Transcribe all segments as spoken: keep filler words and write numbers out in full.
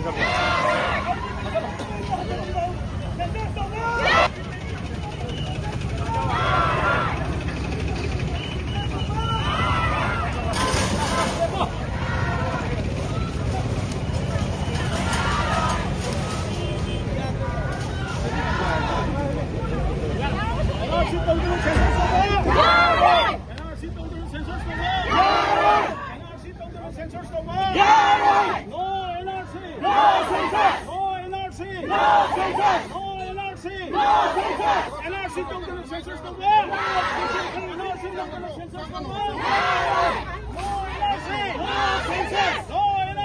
And R C ꯇꯧꯗꯅ census ꯇꯧꯕ! ꯌꯥꯔꯣꯏ! ꯑꯦꯟ ꯑꯥꯔ ꯁꯤ ꯇꯧꯗꯅ ꯁꯦꯟꯁꯁ ꯇꯧꯕ! ꯌꯥꯔꯣꯏ! No N R C! No census! No N R C! No census! No N R C! No census! N R C ꯇꯧꯗꯅ census ꯇꯧꯕ! And R C ꯇꯧꯗꯅ census ꯇꯧꯕ! No N R C! No census! No N R C!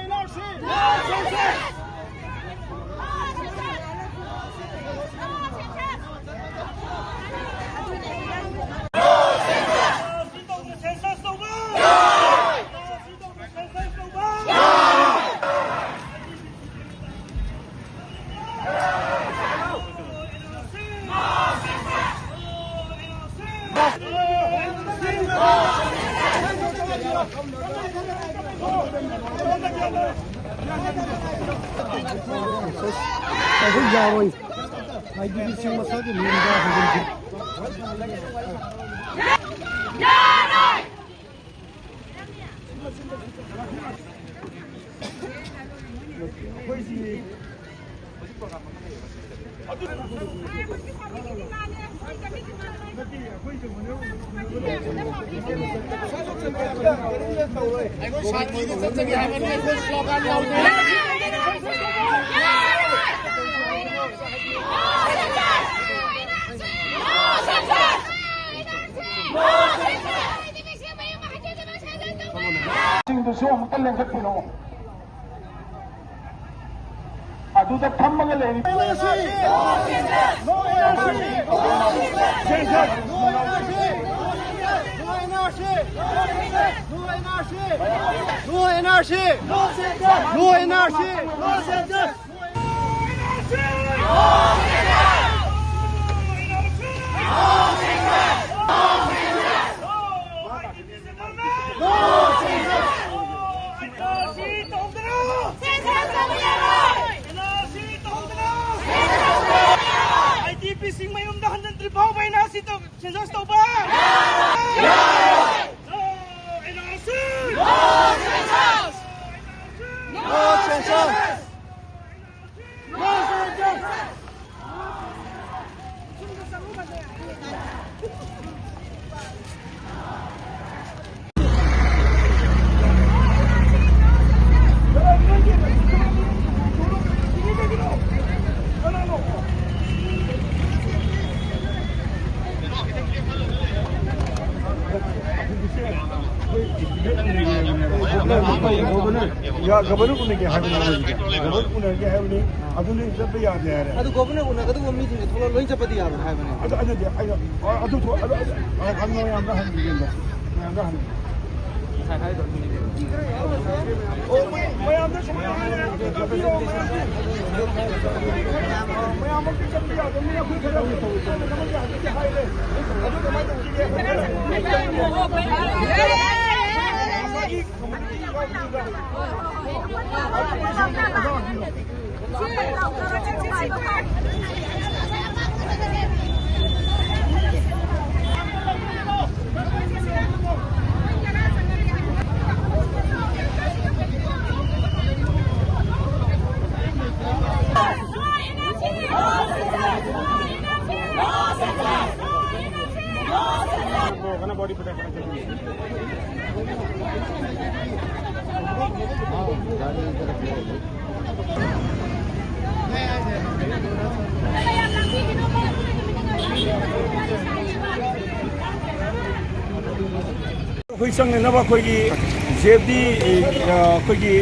No census! No N R C! No census! ꯑꯩꯈꯣꯏ ꯌꯥꯔꯣꯏ꯫ ꯍꯥꯏꯗꯤ ꯆꯤꯡ ꯃꯁꯥꯒꯤ ꯂꯦꯡꯒꯥ ꯍꯧꯖꯤꯛ ꯁꯤꯡꯗꯨꯁꯨ ꯑꯃꯨꯛꯇ ꯂꯦꯡꯈꯠꯄꯤꯔꯛꯑꯣ꯫ ꯑꯗꯨꯗ ꯐꯝꯃꯒ ꯂꯩꯔꯤꯕ ꯍꯧꯗ꯭ꯔꯤꯐꯥꯎꯕ ꯑꯦꯟ ꯑꯥꯔ ꯁꯤ ꯇꯧ-, ꯁꯦꯟꯁꯁ ꯇꯧꯕ ꯌꯥꯔꯣꯏ! No N R C! No census! No census! ꯌꯥ, ꯒꯕꯔꯅꯔ ꯎꯅꯒꯦ ꯍꯥꯏꯕꯅꯦ ꯃꯣꯏꯒꯤꯗꯤ꯫ ꯒꯕꯔꯅꯔ ꯎꯅꯒꯦ ꯍꯥꯏꯕꯅꯤ, ꯑꯗꯨꯅ ꯆꯠꯄ ꯌꯥꯗꯦ ꯍꯥꯏꯔꯦ꯫ ꯑꯗꯨ ꯒꯕꯔꯅꯔ ꯎꯅꯒꯗꯧꯕ ꯃꯤꯁꯤꯡꯁꯦ ꯊꯣꯛꯂꯛꯑ ꯂꯣꯏ ꯆꯠꯄꯗꯤ ꯌꯥꯔꯣꯏ ꯍꯥꯏꯕꯅꯦ꯫ ꯑꯗꯨ, ꯑꯗꯨꯗꯤ ꯑꯩꯅ, ꯑꯗꯨ ꯊꯣꯛ-, ꯑꯗꯨ, ꯑꯗꯨ, ꯑ, ꯃꯌꯥꯝꯗ ꯍꯪꯕꯤꯒꯦ꯫ ꯃꯌꯥꯝꯗ ꯍꯪꯕꯤꯒꯦ꯫ ꯉꯁꯥꯏ ꯍꯥꯏꯗꯣ ꯑꯗꯨꯅꯤꯅꯦ꯫ ꯑꯣ, ꯃꯌꯥꯝꯗ ꯁꯨꯃꯥꯏꯅ ꯍꯥꯏꯔꯦ, ꯑꯗꯨ ꯇꯥꯕꯤꯔꯣ, ꯃꯌꯥꯝ꯫ ꯃꯌꯥꯝꯃꯛꯇꯤ ꯆꯠꯄ ꯌꯥꯗꯕꯅꯤꯅ ꯑꯩꯈꯣꯏ ꯈꯔ ꯍꯥꯏꯔꯦ꯫ ꯑꯗꯨ ꯀꯃꯥꯏꯅ ꯇꯧꯁꯤꯒꯦ? ꯑꯩꯈꯣꯏ ꯆꯪꯅꯅꯕ ꯑꯩꯈꯣꯏꯒꯤ ꯖꯦ ꯑꯦꯐ ꯗꯤ, ꯑꯩꯈꯣꯏꯒꯤ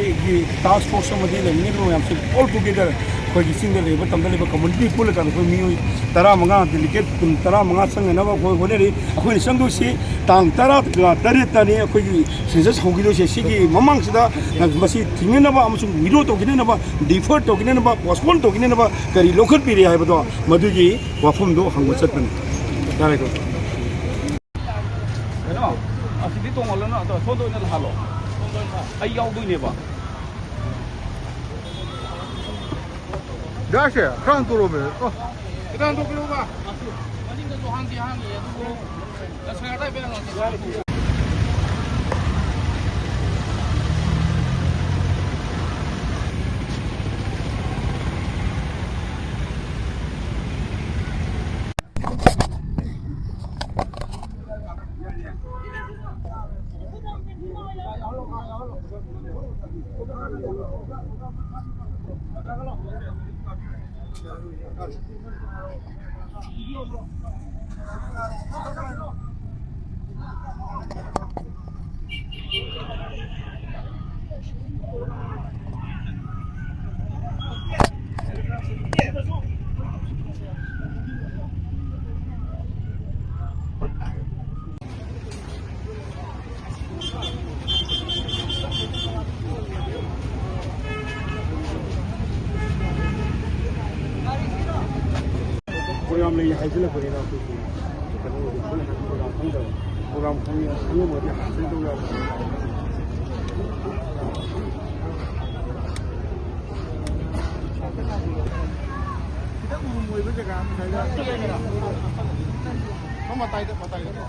ꯇꯥꯁꯛ ꯐꯣꯔꯁ ꯑꯃꯗꯤ ꯂꯩꯃꯤꯟꯅꯔꯤꯕ ꯃꯌꯥꯝꯁꯦ all together ꯑꯩꯈꯣꯏꯒꯤ ꯆꯤꯡꯗ ꯂꯩꯕ, ꯇꯝꯗ ꯂꯩꯕ community ꯄꯨꯜꯂꯀꯥꯟꯗ ꯑꯩꯈꯣꯏ ꯃꯤꯑꯣꯏ ꯇꯔꯥꯃꯉꯥ, delegate ꯀꯨꯟ, ꯇꯔꯥꯃꯉꯥ ꯆꯪꯅꯅꯕ ꯑꯩꯈꯣꯏ ꯍꯣꯠꯅꯔꯤ꯫ ꯑꯩꯈꯣꯏꯅ ꯆꯪꯗꯣꯏꯁꯤ ꯇꯥꯡ ꯇꯔꯥ ꯇꯔꯦꯠꯇꯅꯤ ꯑꯩꯈꯣꯏꯒꯤ ꯁꯦꯟꯁꯁ ꯍꯧꯈꯤꯗꯣꯏꯁꯦ꯫ ꯁꯤꯒꯤ ꯃꯃꯥꯡꯁꯤꯗ ꯃꯁꯤ ꯊꯤꯡꯅꯅꯕ ꯑꯃꯁꯨꯡ withdraw ꯇꯧꯈꯤꯅꯅꯕ, defer ꯇꯧꯈꯤꯅꯅꯕ, postpone ꯇꯧꯈꯤꯅꯅꯕ ꯀꯔꯤ ꯂꯧꯈꯠꯄꯤꯔꯤ ꯍꯥꯏꯕꯗꯣ, ꯃꯗꯨꯒꯤ ꯋꯥꯐꯝꯗꯣ ꯍꯪꯕ ꯆꯠꯄꯅꯤ꯫ ꯌꯥꯔꯦꯀꯣ? ꯀꯩꯅꯣ, ꯑꯁꯤꯗꯤ ꯇꯣꯡꯍꯜꯂꯅꯨ, ꯑꯗꯣ ꯁꯣꯝꯗ ꯑꯣꯏꯅ ꯂꯥꯛꯍꯜꯂꯣ꯫ ꯑꯩ ꯌꯥꯎꯗꯣꯏꯅꯦꯕ꯫ ꯌꯥꯁꯦ, ꯈꯔ ꯍꯟꯇꯣꯔꯛꯑꯣꯃꯦ꯫ ꯑꯣ꯫ ꯈꯤꯇꯪ ꯍꯟꯇꯣꯛꯄꯤꯔꯛꯎꯕ꯫ ꯍꯥꯡꯗꯤ ꯍꯥꯡꯉꯤ ꯑꯗꯨꯕꯨ ꯉꯁꯥꯏ ꯑꯗꯥꯏ ꯃꯌꯥꯝ ꯉꯥꯛꯇ ꯄ꯭ꯔꯣꯒ꯭ꯔꯥꯝ ꯂꯩ ꯍꯥꯏꯖꯤꯜꯂꯛꯄꯅꯤꯅ ꯑꯩꯈꯣꯏꯁꯨ ꯀꯩꯅꯣ ꯑꯣꯏꯕ, ꯄ꯭ꯔꯣꯒ꯭ꯔꯥꯝ ꯈꯪꯗꯕ, ꯄ꯭ꯔꯣꯒ꯭ꯔꯥꯝ ꯈꯪꯉꯤ, ꯈꯪꯉꯝꯃꯗꯤ ꯍꯥꯟꯅ ꯇꯧ ꯌꯥꯕ꯫ ꯈꯤꯇꯪ ꯎꯔꯨꯝ ꯑꯣꯏꯕ ꯖꯒꯥ ꯑꯃ ꯉꯁꯥꯏꯗ꯫ ꯃꯇꯥꯏꯗ, ꯃꯇꯥꯏꯗꯀꯣ꯫